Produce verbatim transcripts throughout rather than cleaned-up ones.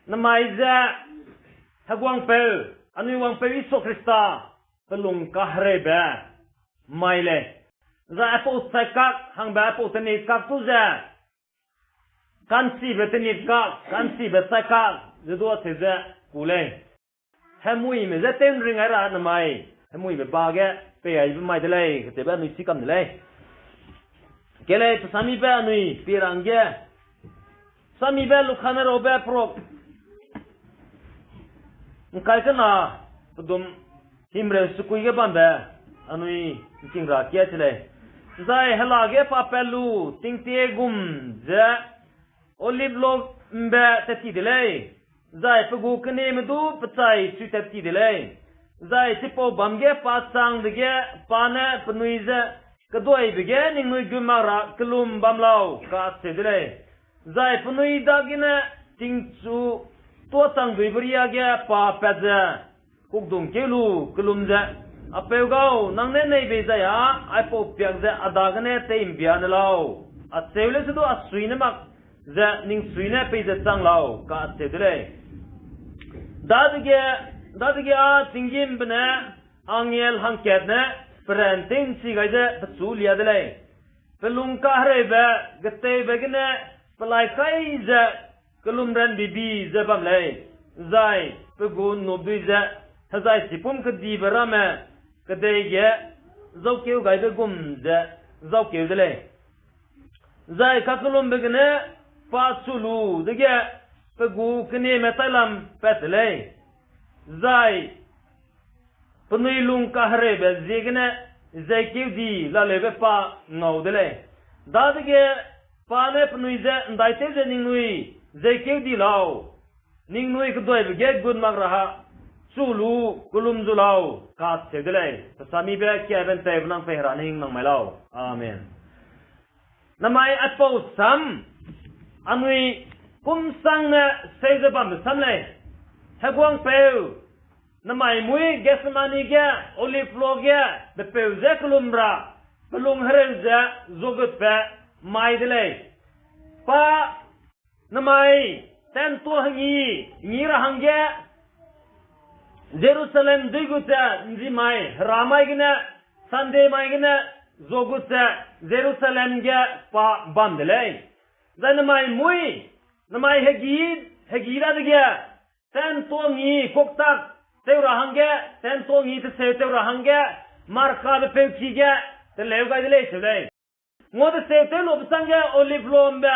Namai ze, Heguangpeu, anui Wangpeu Jisu Khrista, pe lung kahereube mai lei. Zai aipau chaikak hangbe aipau tenit kak tu ze, ka'nchibe tenit kak, ka'nchibe chaikak ze du acheu ze ku lei. Hemuime je tew ’nring gai ra namai, hemuibe ba ge pei aibe mai de lei, kacheube anui chi kam de lei. Kelei, pe samibe anui pie ra hangge, samibe Lukane rabe prok ’ngkai kena, pedum himreu sekui ge bambe, anui ’ngking ra kia che lei. Zai hela ge pa pat lu tingtie gum ze Olive lo ’mbe tat ti de lei, zai pe gu kenieme du pechai chui tat ti de lei. Zai chipau bâm ge pa chang dege, pa ne penui je, Keduaibe ge ningnui gu mak ra kellum bam lau, kacheu de lei. Zai penui dagene tingchu tuâ changduibe riâ ge pa pat ze, kukdungkeu lu kellum ze, A peu gau, nang ne nei bei zai â aipau piak ze a dagene tei'mbia ne lau, acheu lei se du a sui ne mak ze ning sui ne peize chang lau, kacheu de lei. Dadege, dadege â tinggîmbe ne angel hangkat ne peran tew'nchi gai ze pechu lia de lei. Pe lung kahereube getewbe gene pelai kai ze kellumranbibi ze bam lei, zai pe gu ’nnupdui ze hezai chipum kedibe ramme kedei ge zaukeu gaibe gum ze zaukeu de lei. Zai kakellumbe gene pa chu lu dege pe gu kenieme tailam pat te lei, zai penui lung kahereube ziegene zeikeu di laleube pa ngau de lei. Dadege pa ne penui je ’ndaitew ze ningnui zeikeu di lau, ningnui keduaibe ge gut mak ra ha, chu lu kellum zu lau, kacheu de lei. Pe samibe kiabe ’nteube nang pei Hera ne hing nang mai lau. Amen. Namai aipau sam, anui kum sangne seu ze bambe sam lei. Heguangpeu, namai mui Gethsemane ge, Olive lo ge, bepeu je kellum ra, pe lung hereu ze zuagutbe mai de lei. Pa, namai tantua hengî, hengî ra hangge, Jerusalem dui gu ze ’nzi mai, Hera mai gene, Sunday mai gene, zuagut ze Jerusalem ge pa bam de lei. Zai namai mui, namai hegî, hegî dadege, tantua hengî koktak tew ra hangge, tantua hengî teseu tew ra hangge, Markabe peuki ge teleu gai de lei seu lei. Ngua teseu tew lube changge Olive lo ’mbe,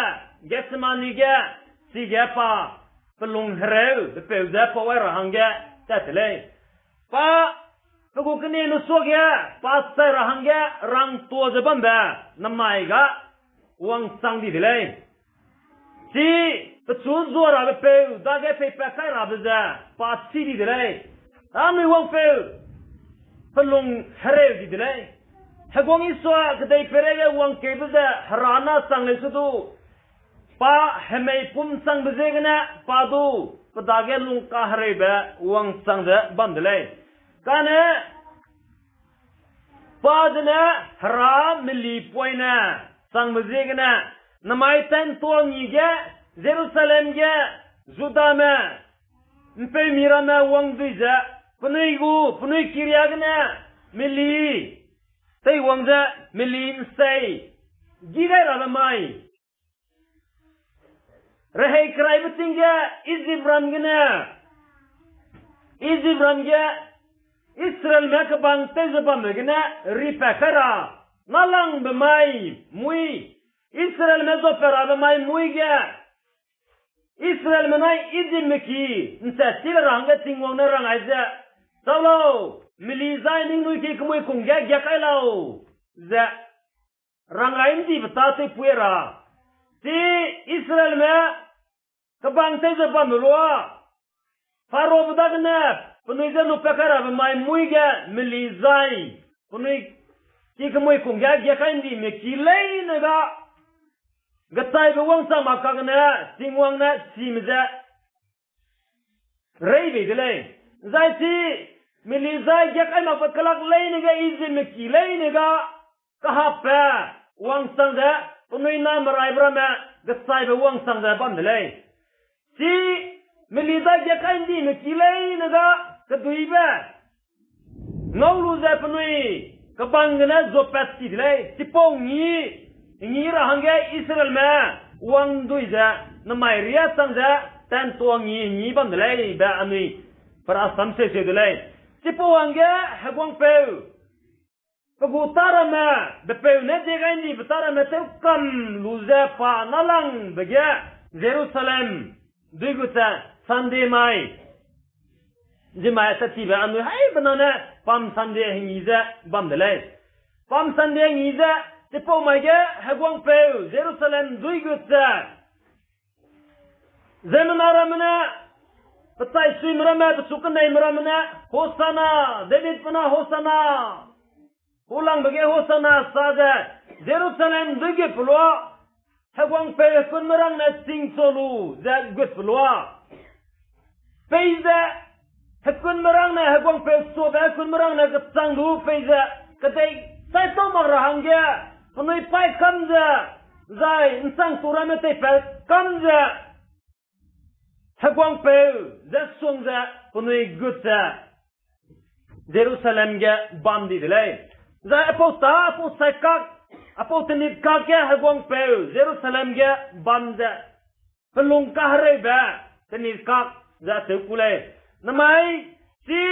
Gethsemane ge, chige pa, pe lung hereu, bepeu ze pau ai ra hangge, tat te lei. Pa, pe gu kenieme suage, pa chai ra hangge, rangtua ze bambe, namai ga, wangchang di de lei. Chi, pechu zua rabe peu, dage peipat kai rabe ze, pa chî di de lei. Anui wangpeu, pe lung hereu di de lei. Heguang Isua kedei peireige wangkeube ze Hera na chang lei se du, pa hemei pum changbe ziegene pa du, pe dage lung kahereube wangchang ze bam de lei. Kane, pa zene Hera melipoine changbe ziegene, namai tantua hengî ge, Jerusalem ge, Judame, ’mpeumi ramme wangdui ze, penui gu, penui kiria gene, meli, teiwang ze, meli ’nsei, gî gai rabe mai. Rehei keraibe ting ge, Ijipram gene, Ijipram ge, Israelme kebang tew ze bambe gene, ripat kai ra, nâlangbe mai, mui, Israelme zuapat rabe mai mui ge, Israelme nai Ijipme ki ’nchat chi le ra hangge Tingwang ne rang ai ze, Chau lau, meli zai ningnui ki kemui kung ge giak kai lau, ze rang ai ’ndibe tâtewpui ra. Chi Israelme kebang tew ze bamme lua, Pharaobe dagene penui je lupat kai rabe mai mui ge meli zai, penui ki kemui kung ge giak kai ’ndime ki leine ga, gechaibe wangchang mak kagene Tingwang ne chime ze rei bei de lei. Zai chi meli zai giak kai makbe kelak leine ge Ijipme ki leine ga, kahapbe wangchang ze, penui na meraibe ramme gechaibe wangchang ze bam de lei. Chi meli dage kai ’ndime ki leine ga, keduibe ngau lu ze penui kebang gene zuapat ti de lei. Chipau ngî, ngî ra hangge Israelme wangdui ze, nemai riâ chang ze, tantua ngî, ngî bam de lei be anui perasam seu seu de lei. Chipau hangge heguangpeu, pe gu tâ ramme, bepeu ne die gai ’ndibe tâ ramme tewkam lu ze pa nâlangbe ge Jerusalem duigut ze Sunday mai, zi mai tat tibe anui haibena ne Palm Sunday hengî ze bam de lei. Palm Sunday hengî ze, chipau mai ge heguangpeu Jerusalem duigut ze, ziemmena ramme ne, pe chaisuime ramme, pechu keneime ramme ne, Hosanna, David pe na Hosanna, Hulangbe ge Hosanna sa ze, Jerusalem duigut pe lua, heguangpeu hekunmerângne chîngchu lu ze gut pe lua, peize, hekunmerângne, heguangpeu suabe hekunmerângne kechang du peize, kedei saitau mak ra hangge, penui paî kam ze, zai ’nchangtu ramme teipat kam ze, heguangpeu ze suang ze, penui gut ze, Jerusalem ge bam di de lei. Zai aipau tâ, aipau saikak, aipau tenit kak ge heguangpeu Jerusalem ge bam ze, pe lung kahereube tenit kak ze acheu ku lei. Namai, chi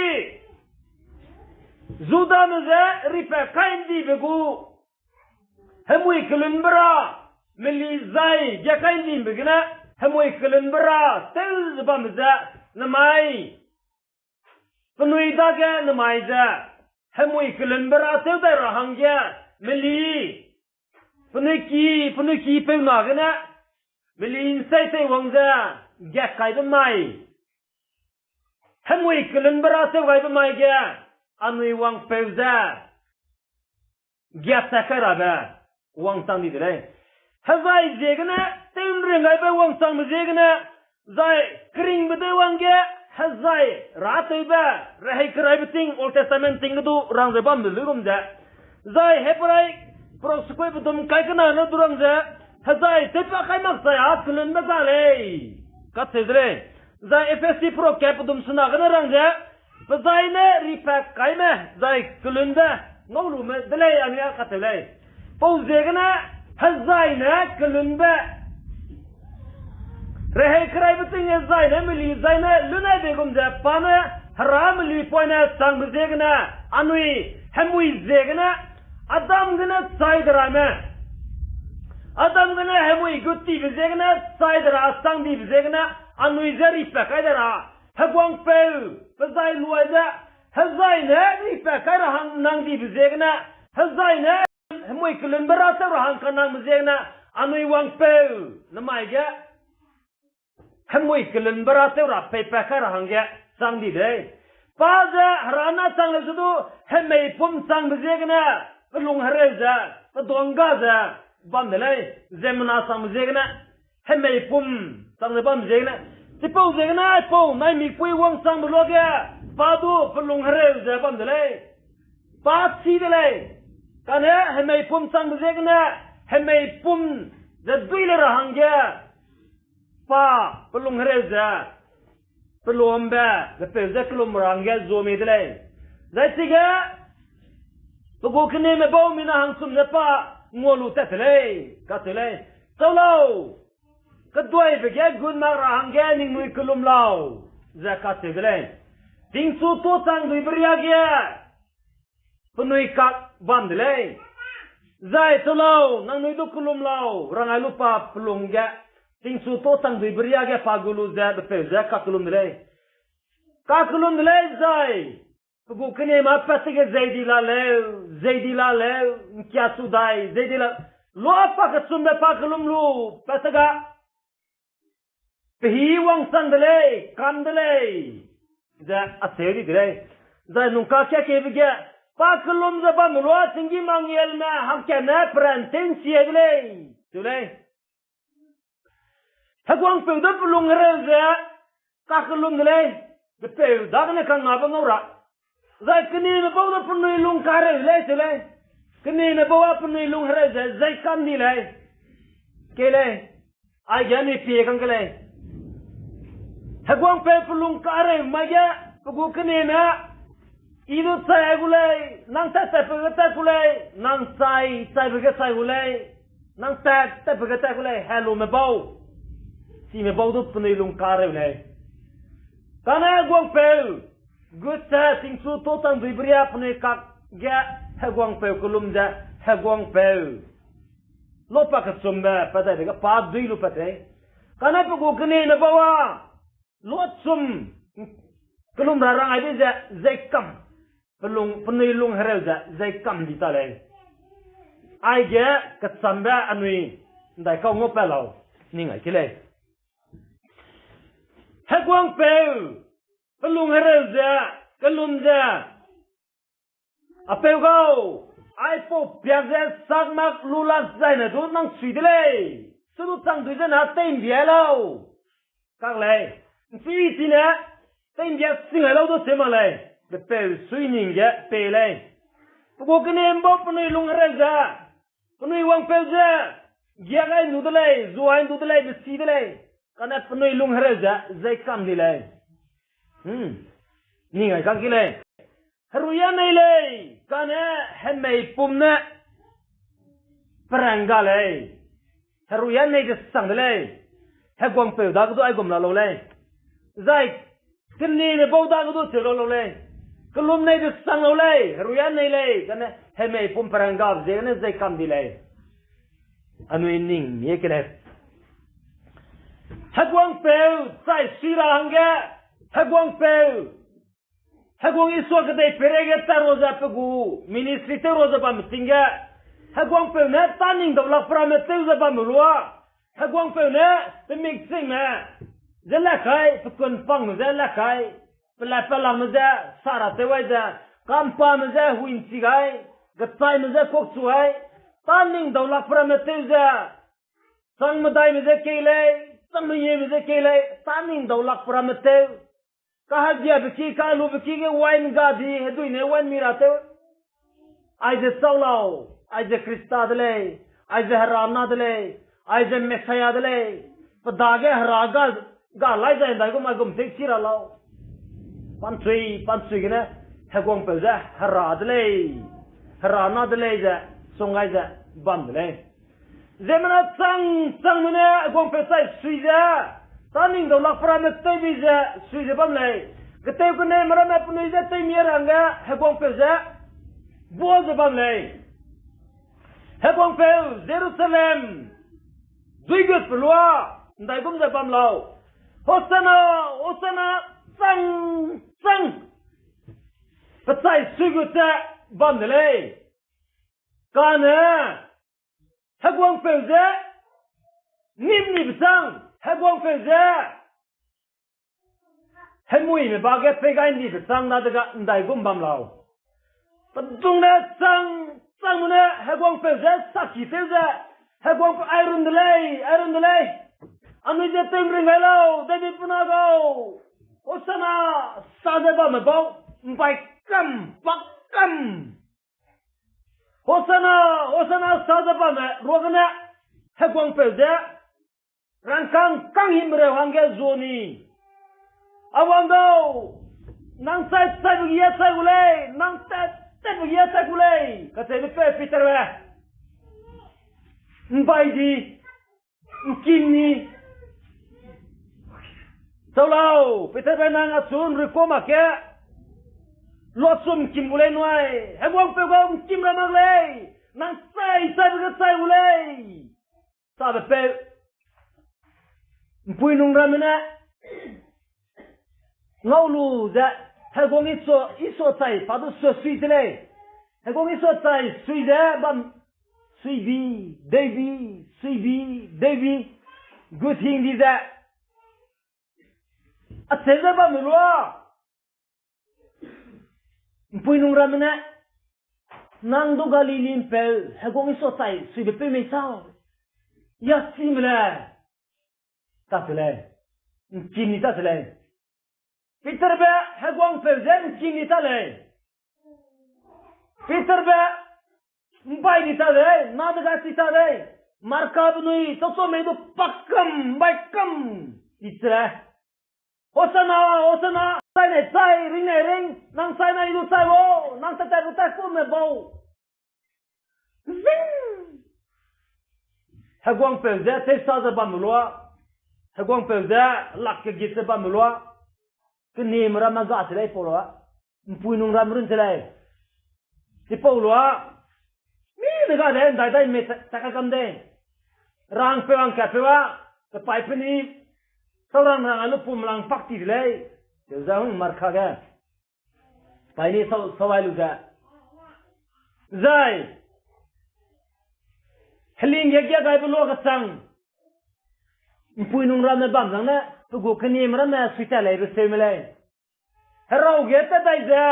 Judame je ripat kai ’ndibe gu hemui kelunbe ra, meli zai ge kai ’ndibe gene, hemui kelunbe ra tew ze bambe ze, namai, penui dage namai ze, hemui kelunbe ra tew dai ra hangge, meli, penui ki, penui ki peu na gene, meli ’nsei teiwang ze, gat kaibe mai, hemui kelunbe ra tew gaibe mai ge, anui wangpeu ze, giat tat kai rabe wangchang di de lei. Hezai ziegene, tew ’nring gaibe wangchangbe ziegene, zai keringbe deu wangge, hezai ratewbe, rehei keraibe ting, Old Testament ting ge du rang ze bambe luigum ze, zai Hebrai perok sekuibe dum kai kena ne du rang ze, hezai tewpa kai mak zai â kelunbe ga lei, kacheu de lei. Zai Ephesi perok kat pedum sena gene rang ze, pe zai ne ripat kaime zai kelunbe ngau lume de lei, anui â kacheu lei. Pau ziegene, hezai ne kelunbe, rehei keraibe ting hezai ne meli zai ne lunai bei gum ze pa ne, Hera meli poine changbe ziegene, anui, hemui ziegene, Adam gene chai de ramme, Adam gene hemui gut tibe ziegene chai de ra chang dibe ziegene, anui je ripat kai de ra, heguangpeu, pe zai luai ze, hezai ne ripat kai ra hang nang dibe ziegene, hezai ne hemui kelunbe ra tew ra hang kanangbe ziegene, anui wangpeu, namai ge, hemui kelunbe ra tew ra peipat kai ra hangge chang di de lei. Pa ze Hera na chang leu se du, hemeipum changbe ziegene, pelung hereu ze, peduang ga ze, bam de lei, ziemmena changbe ziegene, hemeipum chang ze bam ziegene, chipau ziegene, aipau naimikpui wangchangbe luage, pa du pelung hereu ze bam de lei. Pa chî de lei. Kane hemeipum changbe ziegene, hemeipum ze dui le ra hangge, pa pelung hereu ze, pelumbe, pepeu ze kelum ra hangge zua mei de lei. Zai chige, pe gu kenieme bau mina hangsum ze pa ngua lu tat te lei, kacheu lei. Chau lau, keduaibe ge gun mak ra hangge ningnui kelum lau, ze kacheu de lei. Tingchu tuâ chang duibe riage, penui kak bam de lei. Zai chau lau, nangnui du kelum lau, rangai lu pa pelung ge, tingchu tuâ chang duibe riage pa gu lu ze pepeu ze kakellum de lei. Kakellum de lei zai, pe gu kenieme pat tege zei di la leu, zei di la leu, ’ngkia chu dai, zei di la, lua pa kechumbe pa kellum lu, pat tega, pe hî wangchang de lei, kam de lei, ze acheu di de lei. Zai nungka kiakiebe ge, pa kellum ze bamme lua tinggîm angelme hangkatne peran tew ’nchie de lei, cheu lei. Heguangpeu du pelung hereu ze kakellum de lei, pepeu dagene kangngabe ngau ra. Zai kenieme bau du penui lung kahereu lei, cheu lei. Kenieme bau â penui lung hereu ze zei kam di lei. Kei lei. Aige anui pie kang ke lei. Heguangpeu pe lung kareu mai ge, pe gu kenieme, I du chai gu lei, nang tat tatbe ge tat gu lei, nang chai chaibe ge chai gu lei, nang tat tatbe ge tat gu lei, helume bau. Chime bau du penui lung kareu lei. Kane heguangpeu, gut ze tingchu to tangdui beria penui kak ge heguangpeu kellum ze, heguangpeu. Lopa kechumbe, pa dai dege pa dui lu pat lei. Kane pe gu kenieme bau a, luachum kellum ra rang ai di ze, zeikam, pe lung, penui lung hereu ze, zeikam di ta lei. Aige kechambe anui, ndaikau ngau pat lau, ning ai ke lei. Heguangpeu, pe lung hereu ze, kellum ze, Apeu gau, aipau piak ze sak mak lu lak zaine du nang sui de lei. Su du chang dui zene teimbia lau. Kak lei, nchi chine, teimbia sing ai lau du cheu mak lei. Pe peu sui ning ge pe lei. Pe gu kenieme bau penui lung hereu ze, penui wangpeu ze, giak ai ndu de lei, zu ai ndu de lei, besi de lei. Kane penui lung hereu ze, zeikam di lei. Hmm. Ning ai kak ki lei. Herui a nei lei, kane hemei pum ne perang ga lei. Herui a nei desang de lei. Heguangpeu dage du aigum la lau lei. Zai kenieme bau dage du cheu lau lau lei. Kellum nei desang lau lei, herui a nei lei, kane hemei pum perang ga ziegene zeikam di lei. Anui ning mie ke lei. Heguangpeu chai sui ra hangge, heguangpeu, heguang Isua kedei peireige tat ra ze pe gu ministry tew ra ze bamme ting ge, heguangpeu ne tâ ning dau lak pe ramme tew ze bamme lua, heguangpeu ne pe mikchingme ze la kai, pe kunpangme ze la kai, pe la pe langme ze sa ra tew ai ze, kampame ze hui nchi gai, kechaime ze kuakchu ai, tâ ning dau lak pe ramme tew ze, chang medaime ze kei lei, chang meyieme ze kei lei, tâ ning dau lak pe ramme tew. Kahegiabe ki, kalube ki ge wine ga di, hedui ne wine mi ra tew. Aize chau lau, aize Khrista de lei, aize Hera na de lei, aize Messiah de lei, pe dage Hera ga, ga lai zai ndaigum aigum tewchi ra lau. Panchui, panchui gene, heguangpeu ze Hera de lei, Hera na de lei ze, sung gai ze, bam de lei. Ziemmena chang, changme ne heguangpeu chai sui ze, tâ ning dau lak pe ramme tewbi ze, sui ze bam lei. Ketew kenieme ramme penui ze tewmi ra hangge, heguangpeu ze, bua ze bam lei. Heguangpeu Jerusalem duigut pe lua, ndaigum ze bam lau. Hosanna, Hosanna, chang, chang. Pe chai suigut ze bam de lei. Kane, heguangpeu ze, nim nibe chang, heguangpeu ze, hemuime ba ge pei gai ndibe chang dadege ndaigum bam lau. Pedung ne chang, changme ne heguangpeu ze saki tew ze, heguangpeu ai run de lei, ai run de lei. Anui ze tew'nring gai lau, David pena gau. Hosanna, sa ze bamme bau, mbai kam, pak kam. Hosanna, Hosanna sa ze bamme ruagene, heguangpeu ze, rangkâng kang himreu hangge zua ni. A wang gau, nang chai chaibe ge chai gu lei, nang tat tatbe ge chai gu lei, kacheube peu Peterbe. Mbai di, ngkim ni. Chau lau, Peterbe nang achu nrui ka mak ge. Luachum ngkim gu lei nui, heguangpeu gau ngkim ra mak lei, nang chai chaibe ge chai gu lei. Sabe peu, mpui nung ramme ne, ngau lu ze, heguang Isua, Isua chai pa du sua sui de lei. Heguang Isua chai sui ze bam, suibi, deibi, suibi, deibi, gut hing di ze, acheu ze bamme lua. Mpui nung ramme ne, nang du Galili mpeu, heguang Isua chai suibe peu mei sau. Ya chime le. Ta se lei. Ngkim ni ta se lei. Peterbe heguangpeu ze ngkim ni ta lei. Peterbe mbai ni ta lei, na dega chi ta lei. Markabe nui, chauchau mei du pakam, mbai kam. I se lei. Hosanna, Hosanna, chai nei chai, ring nei ring, nang chai nei du chai wo, nang tat tat gu tat kume bau. Zing! Heguangpeu ze tewsa ze bambe lua, heguangpeu ze lak kegit ze bambe lua, kenieme ramme ga se lei pau lua, ’mpuinung ramme run se lei. Chipau lua, mi ne ga de ’ndai dai me ta, ta ka kam de. Rangpeu hangkatpeu a, kepaî peni, sau rang rang a lu pum lang pak ti de lei. Teu ze hung marka ge. Paî ni sau, sau ai lu ze. Zai, heling ge gia gaibe lua kechang. ’Mpuinung ramme bam zang ne, pe gu kenieme ramme sui tat leibe seume lei. Herau ge tat dai ze.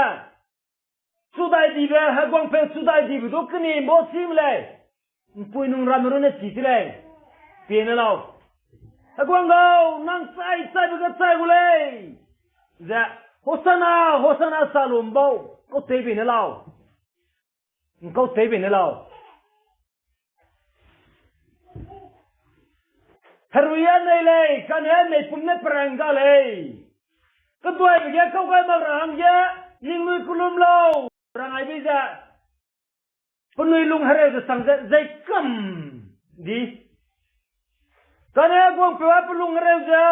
Chu dai dibe, heguangpeu chu dai dibe du kenieme bau chîme lei. ’Mpuinung ramme runne chi se lei. Pie ne lau. Heguang gau, nang chai chaibe ge chai gu lei. Ze, Hosanna, Hosanna sa lu ’mbau, ’ngkau tei bei ne lau. ’Ngkau tei bei ne lau. Herui a nei lei, kane meipum ne perang ga lei. Keduaibe ge kau gai mak ra hangge, ningnui kelum lau. Rang ai bei ze, penui lung hereu ze sang ze, zei kam di. Kane heguangpeu a pe lung hereu ze,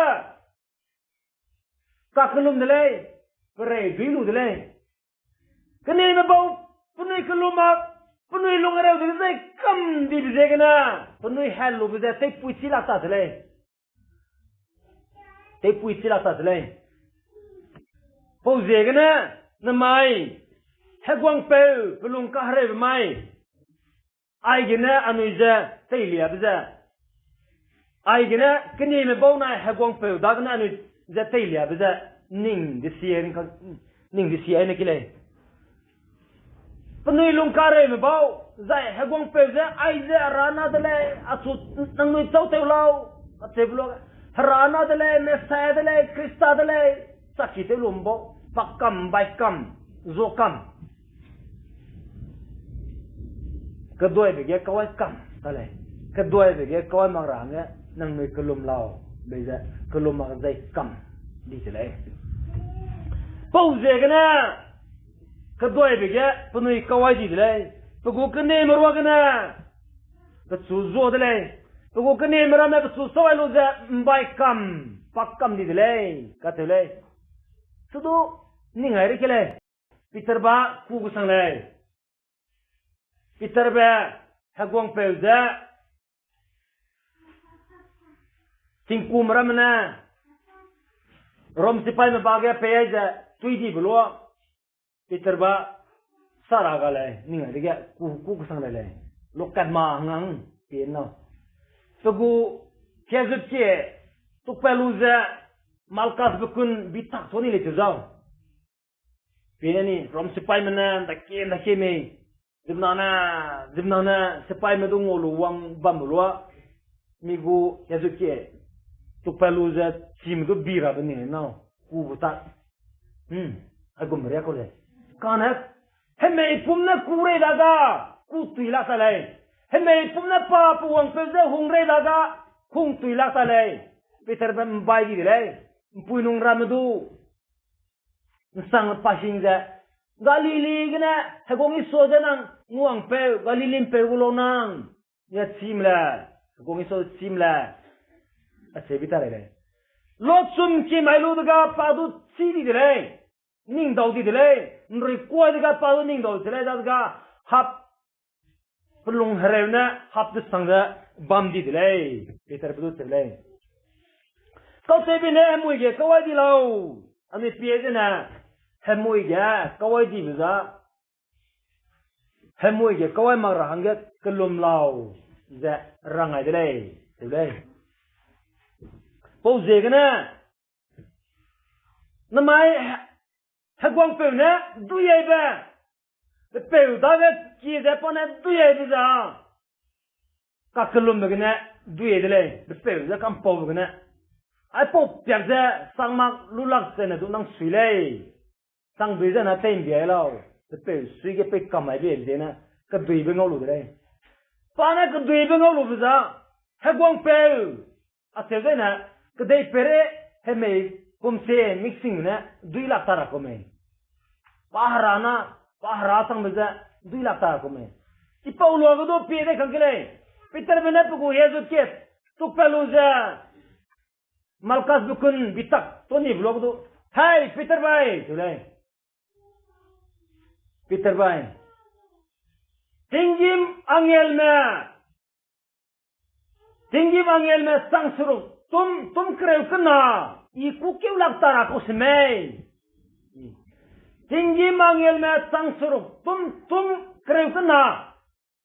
kakellum de lei, perei dui lu de lei. Kenieme bau, penui kellum mak, penui lung hereu de zei kam dibe ziegene, penui helube ze teipui chi lak ta se lei. Teipui chi lak ta se lei. Pau ziegene, namai, heguangpeu, pe lung kahereube mai. Aigene anui ze teiliabe ze. Aigene kenieme bau nai heguangpeu dagene anui ze teiliabe ze. Ning de si, ning de si ai ne ki lei. Penui lung kareume bau, zai heguangpeu ze aize Herana de lei, achu nangnui châu tew lau, kacheube lu, Herana de lei, Messiah de lei, Khrista de lei, chaki tew lu ’mbau, pak kam, bai kam, zua kam. Keduaibe ge kawai kam ta lei. Keduaibe ge kawai mak ra hangge nangnui kellum lau, bei ze kellum mak zei kam di de lei. Pau ziegene, keduaibe ge penui kawai di de lei. Pe gu kenieme ruagene, pechu zua de lei. Pe gu kenieme ramme pechu sawai lu ze ’mbai kam, pak kam di de lei, katew lei. Sudu, ning ai rei ke lei. Peterbe kû kesang lei. Peterbe heguangpeu ze tingkume ramme ne Rom sipaîme ba ge pei ai ze tui dibe lua. Peterbe sara ga lei, ning ai dege kû, kû kesang lei lei. Lokat ma hang hang pie nau. Pe gu kiazutkie tukpat lu ze Malkasbe kun bitak tuâ ni lei teu zau. Pie ne ni, Rom sipaîme ne, ’ndakie, ’ndakie mei. Ziemmena ne, ziemmena ne sipaîme du ngau lu wang bambe lua. Mi gu kiazutkie tukpat lu ze chime du bi rabe ni nau. Kûbe tak. Hmm, aigum ria kau lei. Kane, hemeipum ne kû rei dage, kû tui lak ta lei. Hemeipum ne pa pe wangpeu ze hung rei dage, hung tui lak ta lei. Peterbe ’mbai di de lei. ’Mpuinung ramme du ’nsang pa hing ze, Galili gene heguang Isua ze nang nguangpeu, Galili ’mpeu gu lau nang. Ia chîme le, heguang Isua chîme le, acheu bi ta rei lei. Lochum ki mai lu dege pa du chî di de lei. Ning dau di de lei. ’Nrui kuai dege pa du ning dau se lei dadege, hap pelung hereu ne hap desang ze bam di de lei. Peterbe du cheu lei. Kautewbe ne hemui ge kawai di lau. Anui pie zene, hemui ge kawai dibe za. Hemui ge kawai mak ra hangge kellum lau ze rang ai de lei, teu lei. Pau ziegene, namai heguangpeu ne duiaibe, pepeu dage kie ze pa ne duiaibe za, kakellumbe gene duiai de lei, pepeu ze kampaube gene. Aipau piak ze sang mak lu lak zene du nang sui lei. Sangdui zene tei ’mbiai lau, pepeu sui ge pei kam mai be ziegene, keduibe ngau lu de lei. Pa ne keduibe ngau lube za, heguangpeu, acheu zene, kedei peirei, hemei, kum se mixing ne dui lak ta ra ku mei. Pa hera na, pa hera changbe ze dui lak ta ra ku mei. Chipau luage du pie dei kang ke lei. Peterbe ne pe gu hie zu kat tukpat lu ze, Malkasbe kun bitak tonibe luage du, Hei Peter bai, teu lei. Peter bai, tinggîm angelme, tinggîm angelme chang seruk tum, tum kereu kena, I kûkeu lak ta ra kau se mei. Tinggîm angelme chang seruk tum, tum kereu kena,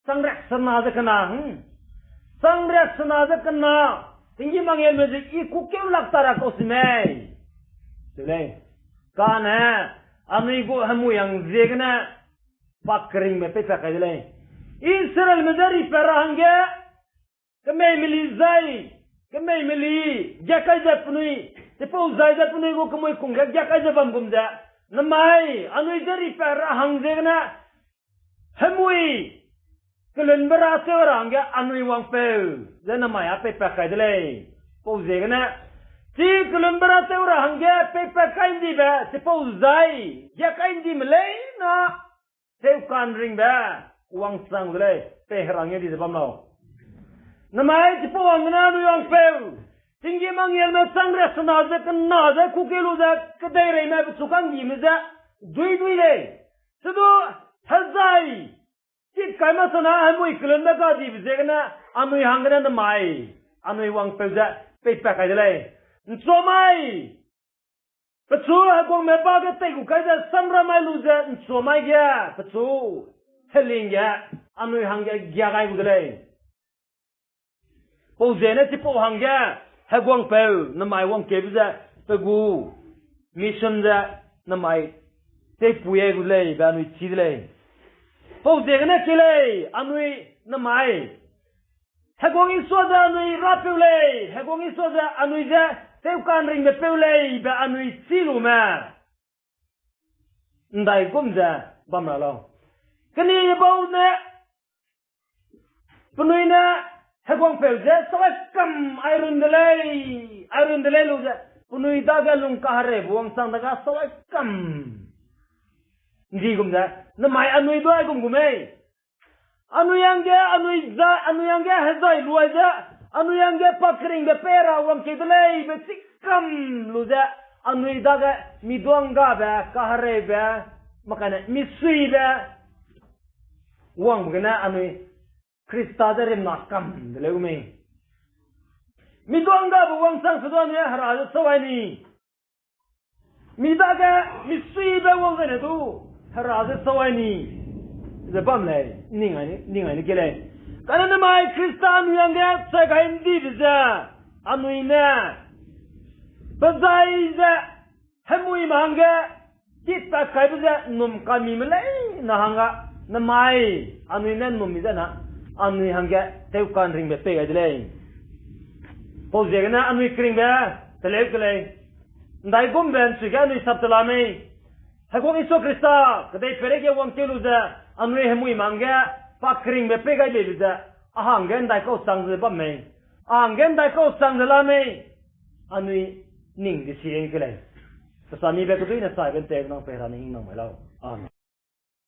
chang riak sena ze kena, hmm. Chang riak sena ze kena, tinggîm angelme ze I kûkeu lak ta ra kau se mei. Teu lei. Kane, anui gu hemui hang ziegene, pa keringbe peipat kai de lei. Israelme je ripat ra hangge, kemei meli zai, kemei meli, giakai ze penui, chipau zai ze penui gu kemui kung ge giakai ze bam gum ze, namai, anui je ripat ra hang ziegene, hemui, kelunbe ra tew ra hangge anui wangpeu, ze namai a peipat kai de lei. Pau ziegene, chi kelunbe ra tew ra hangge peipat kai ndibe, chipau zai, giakai ndime leine, tewka'nringbe, wangchang de lei, pei herangge di ze bam lau. Namai chipau hanggene anui wangpeu, tinggîm angelme chang riak sena ze kena ze kûkeu lu ze, kedeireime pechu ka'nggime ze, dui dui lei. Sedu, hezai, kit kai mak sana hemui kelunbe gadibe ziegene, anui hanggene namai, anui wangpeu ze, peipat kai de lei. Nchuamai, pechu heguangme ba ge tei gu kai ze samramai lu ze nchuamai ge, pechu, heling ge, anui hangge gia gai gu de lei. Pau ziegene chipau hangge, heguangpeu, namai wangkeube ze, pe gu, mission ze, namai, tewpui ai gu de lei, be anui chi de lei. Pau ziegene ke lei, anui, namai, heguang Isua ze anui rapeu lei, heguang Isua ze anui je, tewka'nringbe peu lei, be anui chi lume. Ndaigum ze bam ra lau. Keni bau ne, penui ne, heguangpeu ze, sawai kam, ai run de lei, ai run de lei lu ze, penui dage lung kahereibe wangchang dage sawai kam. Ndigum ze, namai anui du aigum gu mei. Anui hangge, anui za, anui hangge hezai luai ze, anui hangge pa keringbe pei ra wangkeu de lei, be chikam lu ze, anui dage miduanggabe, kahereibe, makane misuibe, wangbe gene anui Khrista ze rimna kam de leu mei. Miduanggabe wangchang se du anui hera ze sawai ni. Mi dage, misuibe wang zene du, hera ze sawai ni, ze bam lei, ning ai ne, ning ai ne ke lei. Kane namai Khrista anui hangge chai gai ndibe ze, anui ne, pe zai ze, hemui me hangge, kit pa kaibe ze, num kamime leine hangge, namai, anui ne num mi ze na, anui hangge, tewka'nringbe pei gai de lei. Pau ziegene anui keringbe, teleu ke lei. Ndaigumbe ’nchuge anui sap te la mei. Heguang Jisu Khrista, kedei peireige wangkeu lu ze, anui hemui me hangge, pa keringbe pei gai beibe ze, a hangge ndaikau chang ze bam mei. A hangge ndaikau chang ze la mei. Anui ning de si ke lei. Pe samibe keduine saibe ’nte nang pei ra ne hing nang mai lau. Amen.